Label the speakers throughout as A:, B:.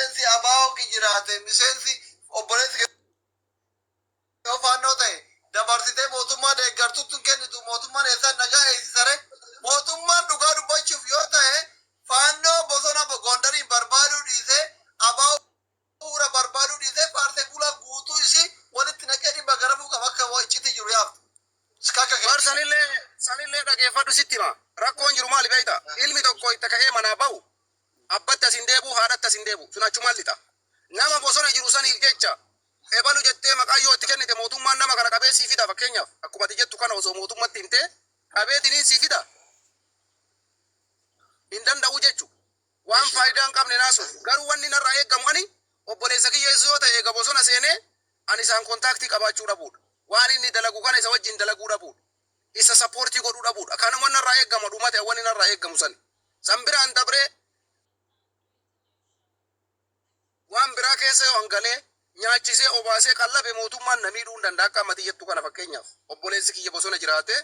A: Miseensi ABO ki jiraate, miseensi obboleessi kee yoo faannoo ta'e, dabarsitee mootummaa deeggartutti hin kennitu. Mootummaan eessaan nagaa eegsisare? Mootummaan dhugaa dubbachuuf yoo ta'e, faannoo bosona Gondariin barbaaduu dhiisee, ABO bu'uura barbaaduu dhiisee, faarsee bulaa guutuu isii walitti naqee dhibba garafuu qaba akka iccitii jiru yaaftu. Akka
B: Bar sanillee dhageeffadhu, sitti hima. Rakkoon jiru maali beekta? Ilmi tokko itti ka'ee manaa bahu abbatti asin deebi'u, haadhatti asin deebi'u, sun achumaan lixa. Nama bosona jiru saniif jecha ebalu jettee maqaa yoo itti kennite, mootummaan nama kana qabee sii fida. Fakkeenyaaf, akkuma ati jettu kana osoo mootummatti himtee qabeetiniin sii fida. Hin danda'u jechu. Waan faayidaa hin qabne naasuuf. Garuu wanni narraa eeggamu, ani obboleessa kiyya yoo ta'e, eega bosona seenee ani isaan contact qabaachuu dhabuudha. Waan inni dalagu kana isa wajjin dalaguu dhabuudha. Isa support godhuu dhabuudha. Kanuma narraa eeggama dhumate, wanni narraa eeggamu sani. San biraan dabree waan biraa keessa yoo hangalee nyaachisee obaasee qallabe, mootummaan na miidhuu hin danda'a. Akka ammati jettu kana, fakkeenyaaf, obboleessi kiyya bosona jiraate,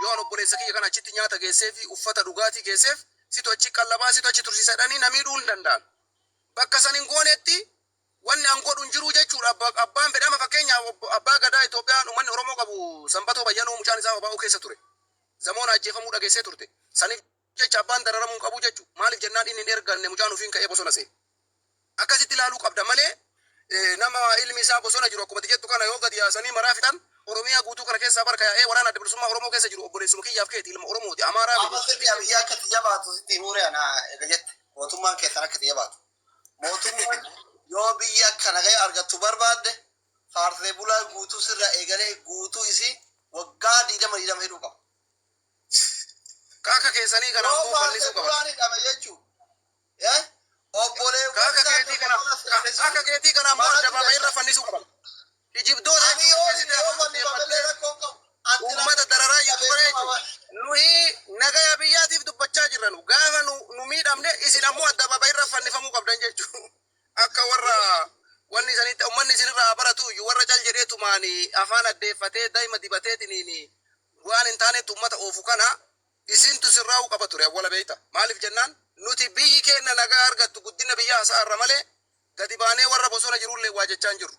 B: yoo an obboleessa kiyya kana achitti nyaata geessee fi uffata dhugaatii geesseef, situ achi qallabaa, situ achi tursiisa jedhanii na miidhuu hin danda'an. Bakka san hin goonetti wanni an godhu hin jiru jechuudha. Abbaan fedhama, fakkeenyaaf, abbaa gadaa Itoophiyaan uummanni Oromoo qabu, Sanbatoo Bayyanoo, mucaan isaa OBO keessa ture. Zamoona ajjeefamuu dhageessee turte. Saniif jecha abbaan dararamuu hin qabu jechuudha. Maaliif jennaan, inni hin erganne, mucaan ofiin ka'ee bosona seene. Akkasitti ilaaluu qabda malee, nama ilmi isaa bosona jiru, akkuma ati jettu kana, yoo gadi yaasanii maraa fixan, Oromiyaa guutuu kana keessaa barka yaa'ee waraana Adda Bilisummaa Oromoo keessa jiru obboleessuma kiyyaaf keeti, ilma Oromooti, Amaaraa
A: Amma
B: miti.
A: Sirni Abiyyi akka itti jabaatu sitti himuure ana eega jette, mootummaan keessan akka itti jabaatu. Mootummaan yoo biyyi akka nagaya argattu barbaadde, faarsee bulaa guutuu sirra eegalee guutuu isii waggaa 20 20 hidhuu qaba.
B: Kaaka keessanii kana
A: Yoo
B: ammoo
A: faarsee
B: fannisuu qaban.
A: bulaan hidhame jechuu obboleewwan
B: Kaaka
A: isaa
B: keetii kana
A: bosona seene sun
B: kaaka keetii kana ammoo
A: manatti
B: addabaabaayii irra
A: galchan.
B: fannisuu qaban. Kijibdoota
A: Ani
B: jechuun
A: yoo
B: fakkeessitee
A: yoo
B: afaan
A: fannifamellee
B: xiyyeeffattee
A: rakkoo hin qabu. Anti
B: uummata dararaa jirtu kana
A: qabeessa
B: jechuudha. Nuyi nagaya biyyaatiif dubbachaa jirra. Nu gaafa nu miidhamne, isin ammoo addabaabaayii irra fannifamuu qabdan jechuudha. Akka warra wanni isanitti uummanni isinirraa baratu iyyuu, warra cal jedhee tumaani afaan addeeffatee daa'ima dibateetiniin waan hin taanetti uummata oofu kana isintu sirraa'uu qaba ture awwala, beekta. Maaliif jennaan, nuti biyyi keenya nagaa argattu guddina biyyaa haasa'arra malee gadi baanee warra bosona jirullee waa jechaa hin jirru.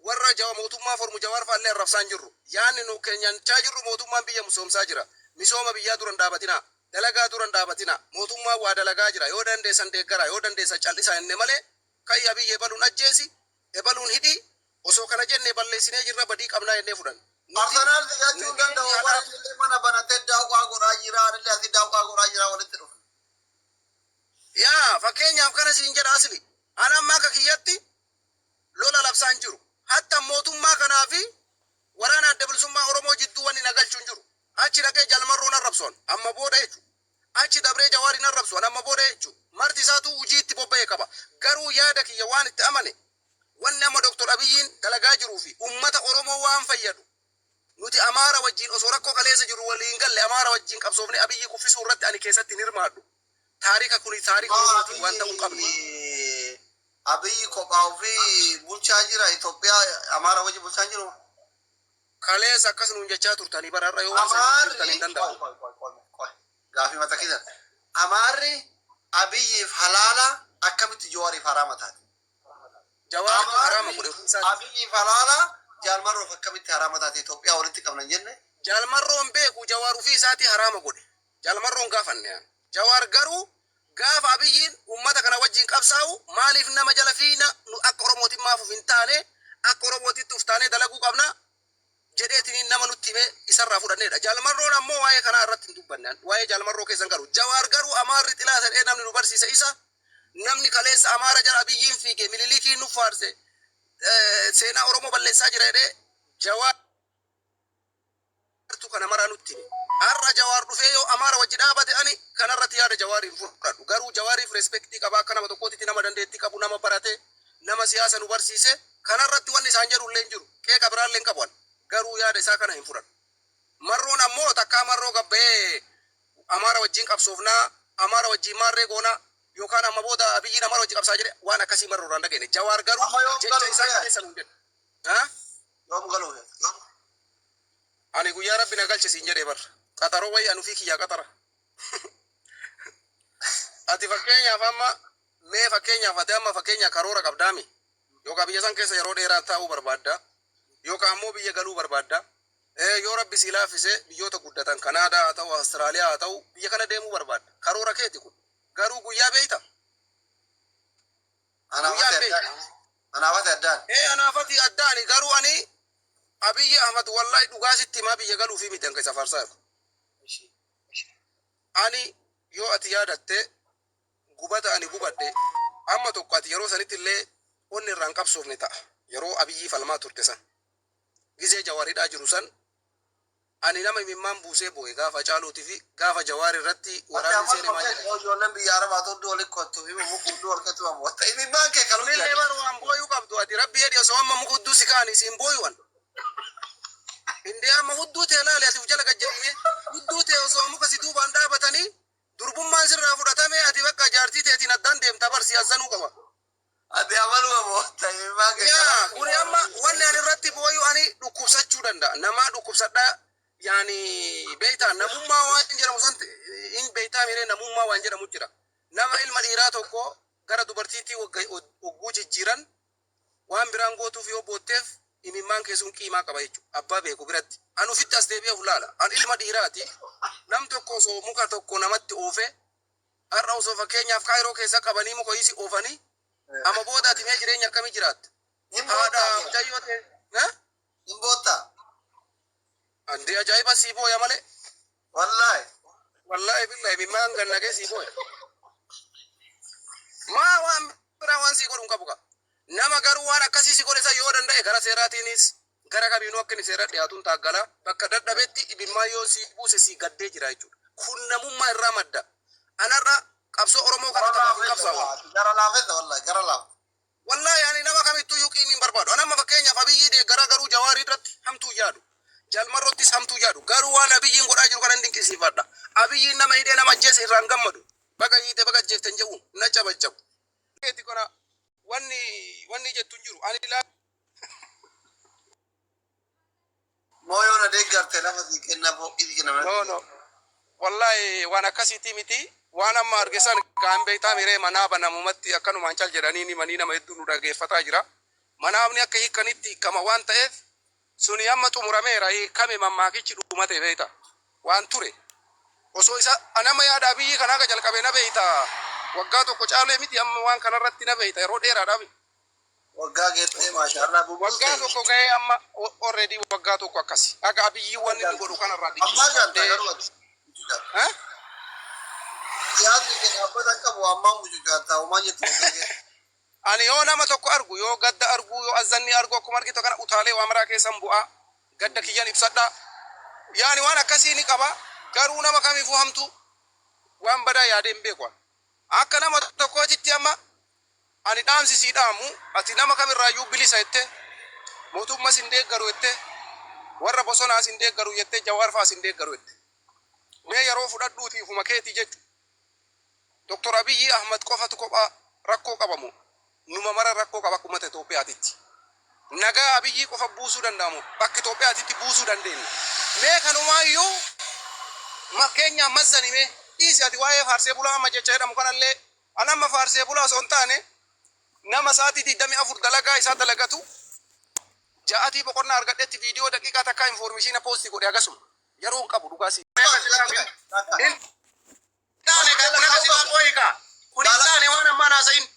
B: Warra jawa mootummaa formu, Jawaar fa'allee arrabsaa hin jirru. Yaanni nu keenyanchaa jirru, mootummaan biyya misoomsaa jira. Misooma biyyaa dura hin dhaabatinaa. Dalagaa dura hin dhaabatinaa. Mootummaan waa dalagaa jira. Yoo dandeessan deeggaraa, yoo dandeessan cal'isaa jenne malee, ka'i Abiyyi ebaluun ajjeesi, ebaluun hidhii, osoo kana jennee balleessinee jirra, badii qabnaa jennee fudhanna. Nuti
A: Arsenaal jechuu hin danda'u.
B: nageenyi
A: Warri
B: haadhaa
A: illee mana banatee daawwaa godhaa jira. Anillee asii daawwaa godhaa jira, walitti dhufe.
B: Yaa, fakkeenyaaf, kana siin jedha asli. Ana amma akka kiyyatti lola labsaan jiru. Hatta mootummaa kanaa fi waraana Adda Bilisummaa Oromoo jidduu wanni na galchu hin jiru. Achi dhaqee Jalmarroon arrabsuan amma booda jechuudha. Achi dabree Jawaariin arrabsuan amma booda jechuudha. Marti isaatu hojii itti bobba'e qaba. Garuu yaada kiyya waan itti amane, wanni amma Dr. Abiyyiin dalagaa jiruu fi uummata Oromoo waan fayyadu, nuti Amaara wajjin osoo rakkoo kaleessa jiru waliin galle, Amaara wajjin qabsoofne Abiyyi kuffisuu irratti ani keessatti hin hirmaadhu. Taarika kuni taarika Oromootiin waan ta'uu hin qabne.
A: Abiyyi kophaa ofii bulchaa jira Itoophiyaa, Amaara wajji bulchaa hin jiru.
B: Kaleessa akkas nuun jechaa turtanii bara har'a yoo waan san jijjiirtan hin
A: Amaarri
B: danda'amu.
A: Qoy qoy qoy qoy, gaafii mata keessan. Amaarri Abiyyiif halaala, akkamitti Jawaariif haraama taate?
B: Jawaartu haraama
A: Amaarri
B: godhe ofii isaatii.
A: Abiyyiif halaala, Jaalmarroof akkamitti haraama taate? Itoophiyaa walitti qabna hin jenne?
B: Jaalmarroon beeku, Jawaar ofii isaatii haraama godhe. Jaalmarroon gaafanne. Jawaar garuu gaafa Abiyyiin uummata kana wajjin qabsaa'u, maaliif nama jala fiina, nu akka Oromootiin maaf of hin taane, akka Oromootitti uf taanee dalaguu qabna jedheetiniin nama nutti himee isarraa fudhannedha. Jaalmarroon ammoo waa'ee kanaa irratti hin dubbanne. Waa'ee Jaalmarroo keessan garuu. Jawaar garuu Amaarri xilaa ta'ee namni nu barsiise isa. Namni kaleessa Amaara jala Abiyyiin fiige, Minilikiin nu faarse, seenaa Oromoo balleessaa jira jedhee Jawaartu kana maraa nutti hime. Har'a Jawaar dhufee yoo Amaara wajji dhaabate, ani kanarratti yaada Jawaar hin fudhadhu. Garuu Jawaariif respect qaba, akka nama tokkootitti nama dandeettii qabu, nama barate, nama siyaasa nu barsiise. Kanarratti wanni isaan jedhu illee hin jiru. Qeeqa biraallee hin qabu ani. Garuu yaada isaa kana hin fudhadhu. Marroon ammoo takkaa Marroo gabba'ee Amaara wajjin qabsoofnaa, Amaara wajjin maarree goonaa, yookaan amma booda Abiyyiin Amaara wajjin qabsaa jedhe, waan akkasii Marroo irraa hin dhageenye. Jawaar garuu
A: Amma yoom
B: jecha
A: galuuf
B: isaa
A: fe'an?
B: kaleessa nuun jedhe. Ha?
A: Yoom galuuf fe'an?
B: Ani guyyaa Rabbi na galche siin jedhee bar. Qaxaroo wayii anu fi kiyyaa qaxara. Ati fakkeenyaaf amma Mee fakkeenyaaf ati amma fakkeenya karoora qabdaami. Yookaan biyya san keessa yeroo dheeraa taa'uu barbaadda. Yookaan ammoo biyya galuu barbaadda. Yoo Rabbi sii laaffise biyyoota guddatan Kanaadaa haa ta'u, Awustiraaliyaa haa ta'u, biyya kana deemuu barbaadda. Karoora keeti kun. Garuu guyyaa beeyta?
A: Anaafati
B: Guyyaan
A: addaan.
B: beeyta?
A: Anaafati addaan.
B: Ee, anaafati addaani. Garuu ani Abiyyi Ahmad, wallahi dhugaa sitti himaa, biyya galuufii miti hanka isa faarsaa jiru. Ani yoo ati yaadatte gubata ani gubadhe amma tokko ati yeroo sanitti illee onni irraan qabsoofne ta'a. Yeroo Abiyyii falmaa turte san. Gizee Jawaaridhaa jiru san ani nama imimmaan buusee boo'e gaafa Caaluutii fi gaafa Jawaar irratti
A: Ati
B: waraanni
A: ammas
B: seenee maal
A: maqaa
B: jedhan.
A: ijoolleen biyya Arabaa hudduu walitti kottu fi muka hudduu wal keessa tumamu. Wata imimmaan kee kaluu
B: Sunillee
A: jedhan.
B: bar waan booyuu qabdu ati Rabbi jedhi, osoo amma muka hudduu si kaa'anii siin booyuwan. Indee amma hudduu tee laali, ati uf jala gad jedhime hudduu tee osoo muka si duubaan dhaabatanii durbummaan sirraa fudhatame, ati bakka jaartii teetiin addaan deemta bar, si azzanuu qaba.
A: Ati amaluma bootta imimmaan kee
B: Yaa
A: kaluu.
B: Kuni amma wanni ani irratti booyu, ani dhukkubsachuu danda'a. Namaa dhukkubsadhaa yaani beektaa, namummaa waan jedhamu san hin beektaa miree, namummaa waan jedhamu jira. Nama ilma dhiiraa tokko gara dubartiitti wagguu jijjiiran waan biraan gootuuf yoo bootteef imimmaan kee sun qiimaa qaba jechuudha. Abbaa beeku biratti. An ofitti as deebi'ee of laala. An ilma dhiiraati. Nam tokko osoo muka tokko namatti oofe, har'a osoo fakkeenyaaf Kaayiroo keessa qabanii muka isi oofanii, amma booda ati mee jireenya akkamii jiraatta?
A: Hin
B: Haadha
A: boottaa.
B: mucayyoo ta'e. Ha?
A: Hin boottaa.
B: Andi ajaa'iba sii booya malee.
A: Wallaahi.
B: Wallaahi billahi imimmaan gannaqee sii booya. Maa waan biraa waan sii godhu hin qabu kaa. Nama garuu waan akkasii si godhe san yoo danda'e gara seeraatiinis gara kamiinuu akka inni seera dhiyaatuun taaggala, bakka dadhabetti imimmaan yoo sii buuse sii gaddee jira jechuudha. Kun namummaa irraa madda. Anarra qabsoo Oromoo kana
A: Gara
B: tafaaf hin
A: laafessa
B: qabsaa'u.
A: wallahi. Gara laafessa wallahi. Gara laafessa.
B: Wallaahi ani nama kamittuu iyyuu qiimii hin barbaadu. Ani amma fakkeenyaaf Abiyyii deeggaraa, garuu Jawaarii irratti hamtuu yaadu. Jalmarrottis hamtuu yaadu. Garuu waan Abiyyiin godhaa jiru kana hin dinqisiifadha. Abiyyiin nama hidhee nama ajjeese irraan gammadu. Baga hiite, baga ajjeefte hin jedhuun na cabacabu. Keeti kana wanni jettu hin jiru. Ani laa
A: Moo yoo na deeggarte lafa sii kenna, fooqii sii kenna, mana
B: No
A: sii
B: no.
A: kenna.
B: Wallaahi waan akkasiitii miti. Waan amma arge san kaan beektaa miree, manaaba namumatti akkanumaan cal jedhanii manii nama hedduu nu dhageeffataa jira. Manaabni akka hiikanitti hiikama waan ta'eef suni amma xumurameera, hiikame, mammaakichi dhumate beekta. Waan ture. Osoo isa anama yaada Abiyyi kanaa ka jalqabe na beekta. Waggaa tokko caalee miti amma waan kanarratti na beekta, yeroo dheeraadhaaf.
A: Waggaa geettee maashaallah bubuuste.
B: Waggaa tokko ga'ee amma, already waggaa tokko akkasi. Akka Abiyyi wanni inni godhu kanarraa
A: Ammaa ganta
B: dinqisiifadhee.
A: garuu ati.
B: Ha?
A: Siyaasni kee dhaabbata qabu ammaa mucucaata homaa jettu waggaa geette.
B: Ani yoo nama tokko argu, yoo gadda argu, yoo azzanni argu, akkuma argitu kana utaalee waa maraa keessan bu'aa gadda kiyyan ibsadha. Yaani waan akkasii ni qaba. Garuu nama kamiifuu hamtuu waan badaa yaadee hin beeku. Akka nama tokkootitti amma ani dhaamsi sii dhaamu, ati nama kamirraayyuu bilisa jettee, mootummas hin deeggaru jettee, warra bosonaas hin deeggaru jettee, Jawaar fa'aas hin deeggaru jette. Mee yeroo fudhadhuutii ufuma keetii jechu. Dr. Abiyyi Ahmad qofatu kophaa rakkoo qabamu, numa mara rakkoo qaba akka uummata Itoophiyaatitti. Nagaa Abiyyii qofa buusuu danda'amu bakka Itoophiyaatitti buusuu dandeenya. Mee kanumaayyuu fakkeenyaaf mazzani, mee dhiisi ati waa'ee faarsee bulaa amma jecha jedhamu kanallee, an amma faarsee bulaa osoo hin taane nama sa'aatii 24 dalagaa isaa dalagatu, ja'atii boqonnaa argadhetti viidiyoo daqiiqaa takkaa information post godhe, agasuma yeroo hin qabu dhugaa si. Hin taane kan kun akka silaa qooyi kaa. Kun hin taane waan ammaan haasa'in.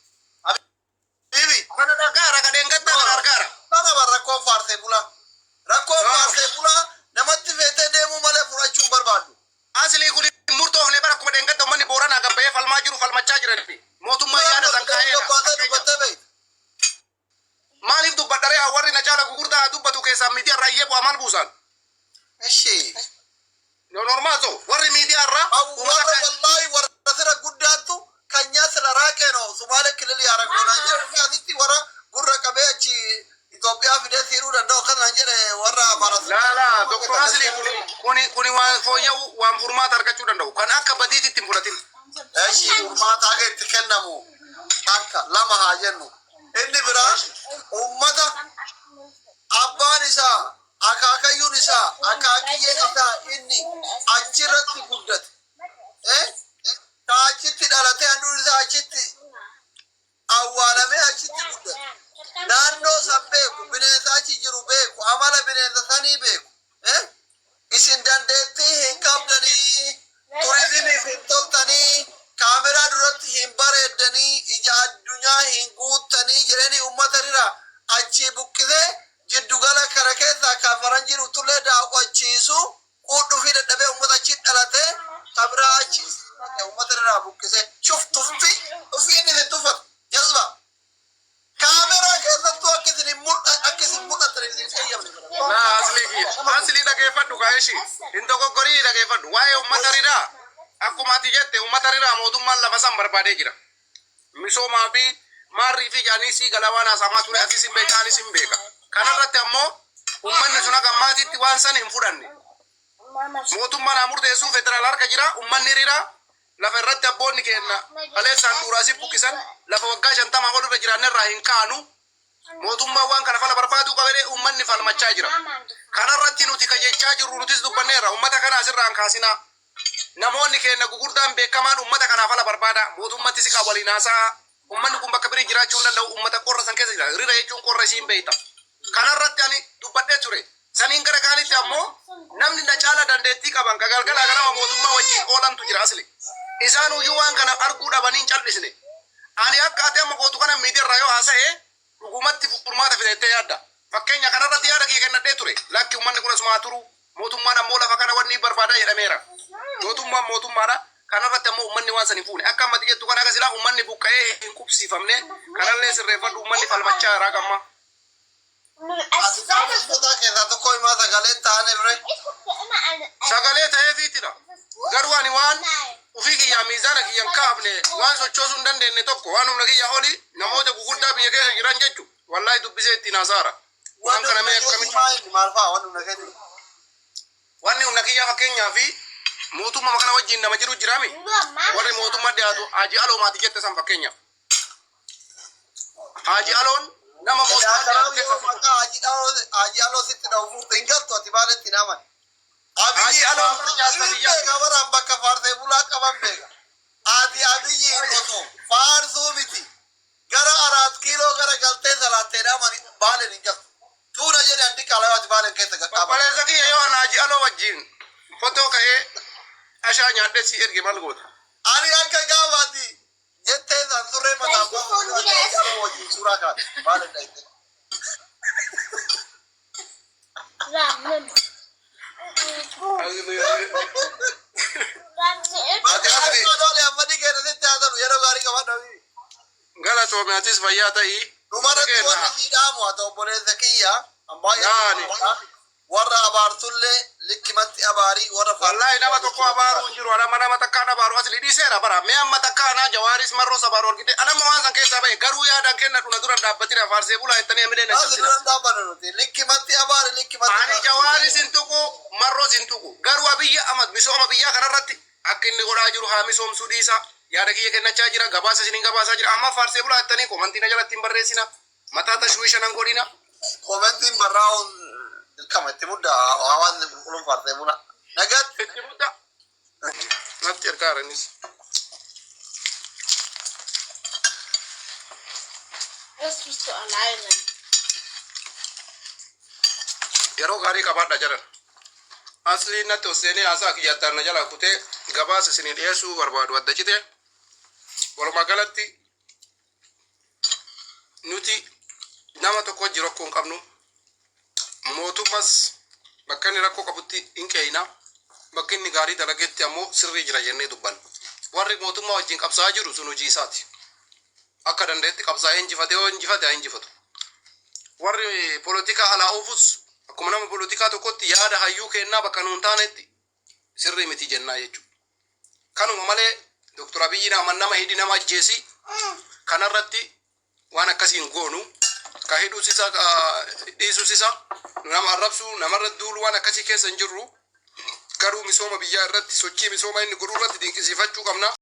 A: Bibi.
B: Kana dhagaara ka dheengaddaa kana argaara.
A: Kana bar rakkoon faarsee bulaa. Rakkoon faarsee bulaa namatti feetee deemuu malee fudhachuu hin barbaaddu.
B: Aslii kun hin murtoofne bara, akkuma dheengadda uummanni Booranaa gabbayee falmaa jiru falmachaa jiran. Mootummaan yaada san kaa'eera.
A: Gabbaatee dubbattee beekta.
B: Maaliif dubbadharee, warri na caala gugurdaa dubbatu keessaa miidiyaa irraa iyyee bu'aa maal buusaan?
A: Ishi.
B: No, normal so warri miidiyaa irraa uummata
A: Warra wallahi warra sira guddaattu kanyaa sila raaqee no Sumaalee kililii harakoo naan jedhe, asitti warra gurra qabee achi Itoophiyaa fidee siiruu danda'u akkas naan jedhe warra Amaara.
B: Laa laa, Doktor Aslii, kuni waan fooyya'u, waan furmaata argachuu danda'u kan akka badiitti hin fudhatin.
A: Eshi, furmaata akka itti kennamu akka lama haa jennu. Inni biraa uummata abbaan isaa, akaakayyuun isaa, akaakiyyeen isaa inni achirratti guddate. Eh? Ka achitti dhalatee handhuurri isaa achitti Bineensa achi jiru beeku, amala bineensa sanii beeku. Isin dandeettii hin qabdanii, turizimiif hin toltanii, kaameraa duratti hin bareeddanii, ija addunyaa hin guuttanii jedhanii uummata rira achii buqqisee jiddugala kana keessaa kan faranjiin utullee daawwachiisu quudhuu fi dadhabee uummata achi dhalatee kabiraa achi uummata irraa buqqisee shuf tuffi ufii inni isin tuffatu jazba kaameraa keessattuu akka isin mul'atan isin eeyyamne.
B: Laa, aslii kiyya. Aslii, dhageeffadhu kaa'ishi. Hin dogoggorii, dhageeffadhu. Waa'ee uummata riraa. Akkuma ati jette, uummata riraa mootummaan lafa san barbaadee jira. Misoomaa fi maarrii fi jaanii sii galaa waan haasamaa ture, atis hin beeka, anis hin beeka. Kanarratti ammoo uummanni sun akka ammaatitti waan san hin fudhanne. Mootummaan haa murteessuu, federaal harka jira, uummanni riraa lafa irratti abboonni keenya kaleessaan duuraasii buqqisan, lafa waggaa 50 ol irra jiraanne irraa hin kaanu. Mootummaan waan kana fala barbaaduu qabee uummanni falmachaa jira. Kanarratti nuti ka jechaa jirru, nutis dubbanneerra, uummata kana asirraa hin kaasinaa. Namoonni keenya gugurdaan beekamaan uummata kanaaf fala barbaada. Mootummatti siqaa waliin haasa'a. Uummanni kun bakka birii jiraachuu hin danda'u. Uummata qorra san keessa jira. Rira jechuun qorra isiin beekta. Kanarratti ani dubbadhee ture. Saniin gara kaanitti ammoo namni na caala dandeettii qaban ka galgalaa ganama mootummaa wajjin oolantu jira asli. Isaan uyyuu waan kana arguu dhabanii hin cal'isne. Ani akka ati amma gootu kana miidiyaa irraa yoo haasa'e dhugumatti furmaata fidettee yaadda. Fakkeenya kanarratti yaada kiyya kennadhee ture. Lakki, uummanni kun asumaa turu. Mootummaan ammoo lafa kana wanni barbaadaa jedhameera. Mootummaan mootummaadha. Kanarratti ammoo uummanni waan san hin fuune. Akka ammatti jettu kana akka silaa uummanni buqqa'ee hin qubsiifamne, kanallee sirreeffadhu, uummanni falmachaa jira gamma.
A: Ati gaaffistoota keessaa tokko himaa sagaleen ta'an irre.
B: Sagalee ta'eefiitidha. Garuu ani waan ufii kiyyaa miizaana kiyyan kaafne, waan sochoosuu hin dandeenye tokko, waan humna kiyyaa oli, namoota guguddaa biyya keessa jiran jechu wallaahi dubbisee ittiin haasaara. Waan kana mee akkamitti
A: Maal fa'a wanni humna keetii?
B: Wanni humna kiyyaa, fakkeenyaa fi mootummaa kana wajjin nama jiru jiraami. Warri mootummaa dhiyaatu Haji Aloo maatii jette san fakkeenyaaf. Haji Aloon nama mootummaa dhiyaatu keessa tokko.
A: Maqaa Haji Aloo sitti dha'u fuute hin galtu, ati maalitti hin amane?
B: Haji Aloon jaarsa biyyaa.
A: Beeka, baraan bakka faarsee bulaa qaban beeka. Ati Abiyyi osoo faarsuu miti. Gara Araat Kiiloo gara galtee salaatteedha amani Baaleen hin galtu. Tuuna jedhe andi qalaa ati Baaleen keessa qaqqaba.
B: Obboleessa kiyya, yoo ana Haji Aloo wajjin fotoo ka'ee ashaa nyaadhee si erge maal goota?
A: Ani akka gaafaati jettee san surree mataa Haji Aloo wajjin suuraa kaate Baaleen dhayite.
B: Ati asli
A: Ammadi keessa sitti haasa'u, yeroo gaarii qabadhu.
B: Galatoome, atis fayyaa ta'ii.
A: Dhumarratti wanni sii dhaamu haa ta'u, obboleessa kiyya,
B: Yaani.
A: Warra abaartullee likkimatti abaarii, warra
B: Wallaahi nama tokko abaaruu hin jiru. Anama nama takkaan abaaru asli dhiiseera bara. Mee amma takka anaa Jawaaris Marroos abaaru argite. Anama waan san keessaa bahe, garuu yaadaan kennadhu, na dura dhaabbatina, faarsee bulaa jettanii hamilee na
A: As
B: cabsina.
A: duran dhaabbannu nuti likkimatti abaari, likkimatti.
B: Ani Jawaaris hin tuqu, Marroos hin tuqu. Garuu Abiyyi Ahmad misooma biyyaa kanarratti akka inni godhaa jiru haa misoomsuu dhiisa. Yaada kiyya kennachaa jira. Gabaasa isiniin gabaasaa jira. Amma faarsee bulaa jettanii komantii na jalatti hin barreessina. Mataa tashwiisha nan godhina.
A: Komentiin barraa'uun dirqama itti mudda, hawaasni qulqulluun faarsee bula. Nagaatti.
B: Itti mudda. Natti ergaa jiranis.
C: Jetzt bist du alleine.
B: Yeroo gaarii qabaadha jedhan. Asliin natti ol seenee haasaa kiyyaattaan na jalaa kutee gabaasa isinii dhiyeessuu barbaadu adda cite. Walumaa galatti nuti nama tokko wajji rakkoo hin qabnu. Mootummas bakka inni rakkoo qabutti hin qeeyna. Bakka inni gaarii dalagetti ammoo sirrii jira jennee dubbanna. Warri mootummaa wajjin qabsaa'aa jiru sun hojii isaati. Akka danda'etti qabsaa'ee injifate, yoo injifate haa injifatu. Warri polotikaa alaa oofus akkuma nama polotikaa tokkotti yaada hayyuu kennaa bakka nuun taanetti sirrii miti jennaa jechuudha. Kanuma malee Dr. Abiyyiin aman nama hidhi, nama ajjeesi, kanarratti waan akkasii hin goonu. Ka hidhuus isa, ka dhiisuus isa, nama arrabsuu, namarra duulu, waan akkasii keessa hin jirru. Garuu misooma biyyaa irratti, sochii misooma inni godhuu irratti dinqisiifachuu qabna.